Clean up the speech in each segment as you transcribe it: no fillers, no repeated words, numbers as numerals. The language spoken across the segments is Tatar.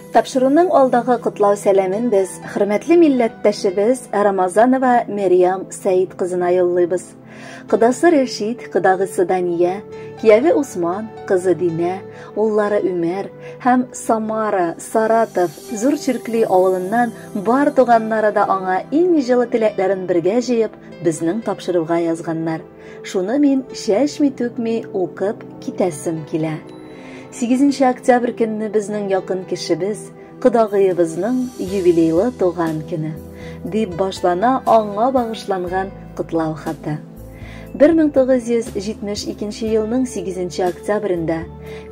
Тапшыруның алдагы котлау сәламен без хөрмәтле милләттәшебез Рамазанова Мәрьям Сәид кызына юллыйбыз. Кодасы Рәшид, кодагысы Дания, кияве Усман, кызы Динә, уллары Үмәр һәм Самара, Саратов, Зур Чиркли авылыннан бар туганнары да аңа иң җылы теләкләрен бергә җыеп, безнең тапшыруга язганнар. Шуны мин чәчми-түкми укып китәсем килә. 8 октябрь көнне безнең якын кешебез, кодагыебызның юбилейлы туган көне, дип башлана аңа багышланган котлау хаты. 1972 елның 8 октябрендә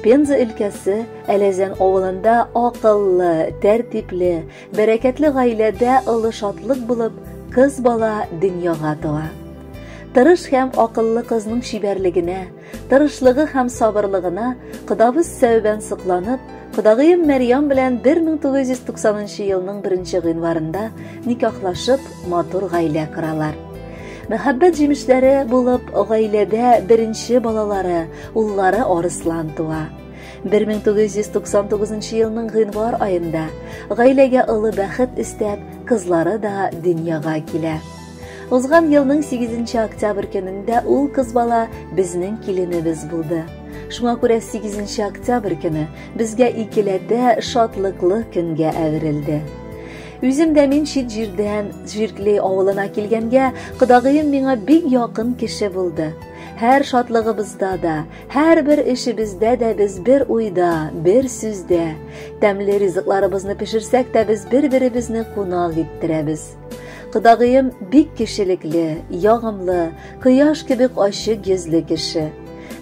Пенза өлкәсе Әләзән авылында акыллы, тәртипле, бәрәкәтле гаиләдә олы шатлык булып кыз бала дөньяга туа. Тырыш һәм акыллы кызның чибәрлегенә, тырышлыгы һәм сабырлыгына кодабыз Сәүбән сокланып, кодагыем Мәрьям белән 1990 елның 1 гыйнварында никахлашып, матур гаилә коралар. Мәхәббәт җимешләре булып гаиләдә беренче балалары, уллары Арыслан туа. 1999 елның гыйнвар аенда гаиләгә олы бәхет өстәп, кызлары да дөньяга килә. Узган елның 8 октябрь көнендә ул кыз бала безнең киленебез булды. Шуңа күрә 8 октябрь көне безгә икеләтә шатлыклы көнгә әверелде. Үзем дә мин чит җирдән Җирклей авылына килгәнгә, кодагыем миңа бик якын кеше булды. Һәр шатлыгыбызда да, һәрбер эшебездә дә без бер уйда, бер сүздә. Тәмле ризыкларыбызны пешерсәк тә без бер-беребезне кунак иттерәбез. Кодагыем бик кешелекле, ягымлы, кояш кебек ачык йөзле кеше.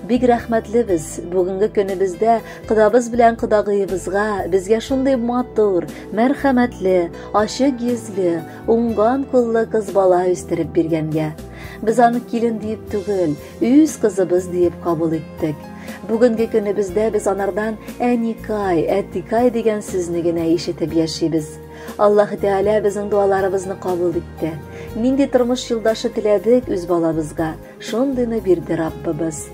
Бик рәхмәтлебез бүгенге көнебездә кодабыз белән кодагыебызга, безгә шундый матур, мәрхәмәтле, ачык йөзле, уңган куллы кыз бала үстереп биргәнгә. Без аны килен диеп түгел, үз кызыбыз диеп кабул иттек. Бүгенге көнебездә без анардан әникай, әтикай дигән сүзне генә ишетеп яшибез. Аллаһ Тәгалә безнең дуаларыбызны кабул итте. Нинди тормыш юлдашы теләдек үз балабызга, шундыйны бирде Раббыбыз.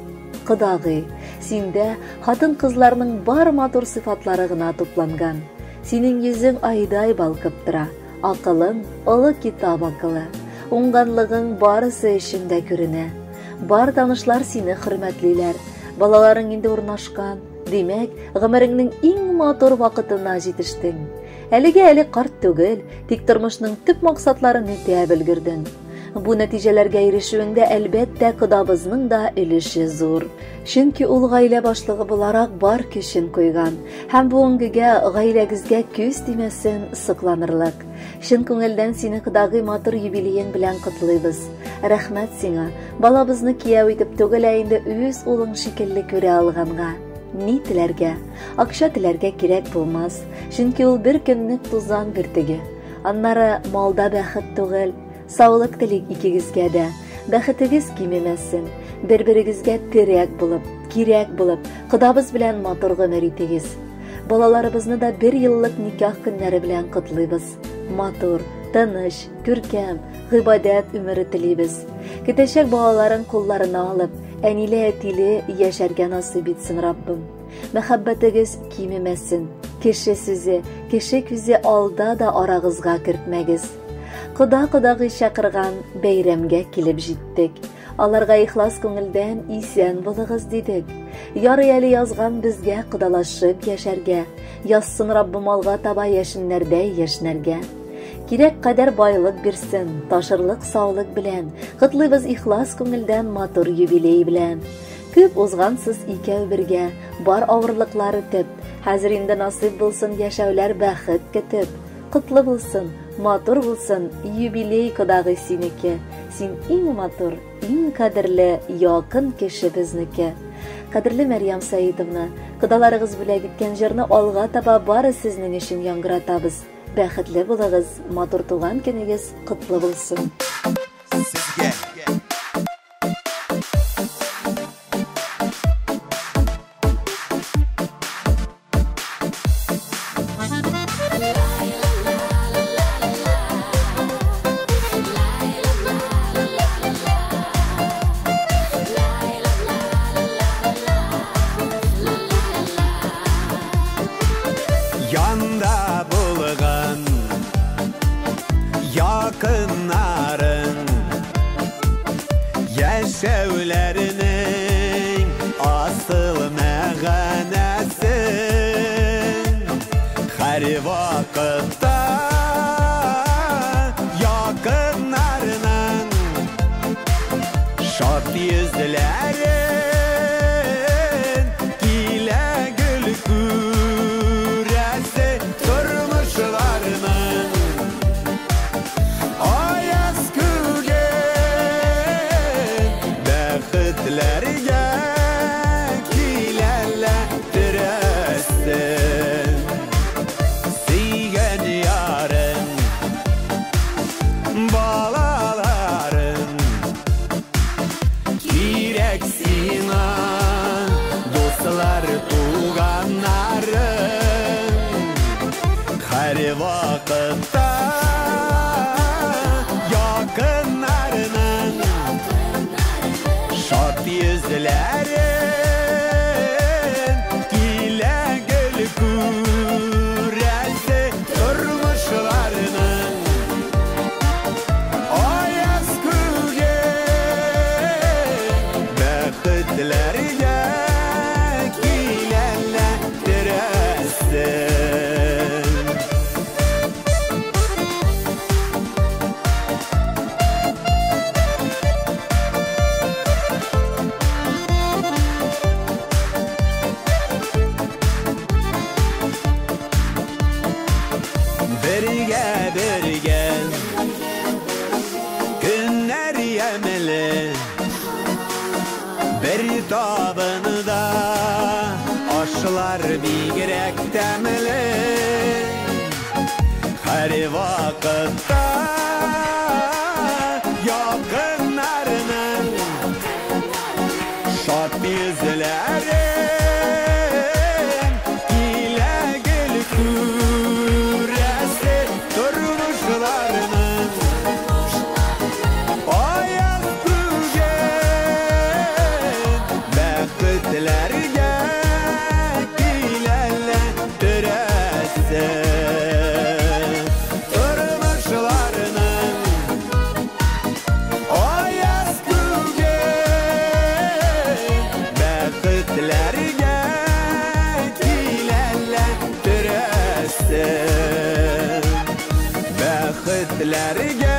Кодагый, синдә хатын-кызларның бар матур сыйфатлары гына тупланган. Синең йөзең айдай балкып тора, акылың олы китап акылы. Уңганлыгың барысы өчен дә күренә. Бар танышлар сине хөрмәтлиләр. Балаларың инде урнашкан. Димәк, гомереңнең иң матур вакытына җитештең. Әлегә әле карт түгел, тик тормышның төп максатларын үтәп өлгердең. Бу нәтиҗәләргә ирешүеңдә әлбәттә кодабызның да өлеше зур. Чөнки ул гаилә башлыгы буларак бар көчен куйган һәм бүгенгегә гаиләгезгә күз тимәсен сокланырлык. Чын күңелдән сине кодагый матур юбилеең белән котлыйбыз. Рәхмәт сиңа, балабызны кияү итеп түгел, ә инде үз улың шикелле күрә алганга. Ни теләргә? Акча теләргә кирәк булмас, чөнки ул бер көнлек тузан бөртеге. Аннары малда бәхет түгел. Саулык телик икегезгә дә. Бәхетегез кимемәсен. Бер-берегезгә терәк булып, кирәк булып, кодабыз белән матур гомер итегез. Балаларыбызны да бер еллык никах көннәре белән котлыйбыз. Матур, тыныч, күркәм, гыйбадәт өмере телибез. Көтәчәк балаларын кулларына алып, әниле-әтиле яшәргә насыйп итсен Раббым. Мәхәббәтегез кимемәсен. Кеше сүзе, кеше күзе алда да арагызга кертмәгез. Кода-кодагый чакырган бәйрәмгә килеп җиттек. Аларга ихлас күңелдән исән булыгыз дидек. Ярый әле язган безгә кодалашып яшәргә. Язсын Раббым алга таба яшеннәрдәй яшьнәргә. Кирәк кадәр байлык бирсен, ташырлык саулык белән. Котлыйбыз ихлас күңелдән матур юбилей белән. Күп узгансыз икәү бергә, бар авырлыклар үтеп, хәзер инде насыйп булсын яшәүләр бәхет көтеп. Котлы булсын, матур булсын юбилей кодагый синеке. Син иң матур, иң кадерле, якын кеше безнеке. Кадерле Мәрьям Саитовна, кодаларыгыз бүләк иткән җырны алга таба бары сезнең өчен яңгыратабыз. Бәхетле булыгыз, матур туган көнегез котлы булсын. Сезгә. Янда Һәрвакытта якыннарның шат йөзләрен килә гел күрәсе тормышларының аяз күген бәхетләргә киләләтерәсен. Сөйгән ярың, балаларың кирәк сиңа, дуслар, туганнарың. Һәрвакытта якыннарының шат йөзләрен килә гел күрәсе тормышларының аяз күген бәхетләргә киләләтерәсен. Бергә бергә көннәр ямьле, бер табында ашлар бигрәк тәмле. Һәрвакытта якыннарның шат йөзләрен килә гел күрәсе тормышларының аяз күген бәхетләргә киләләтерәсен. Тормышларының аяз күген бәхетләргә киләләтерәсен. Бәхетләргә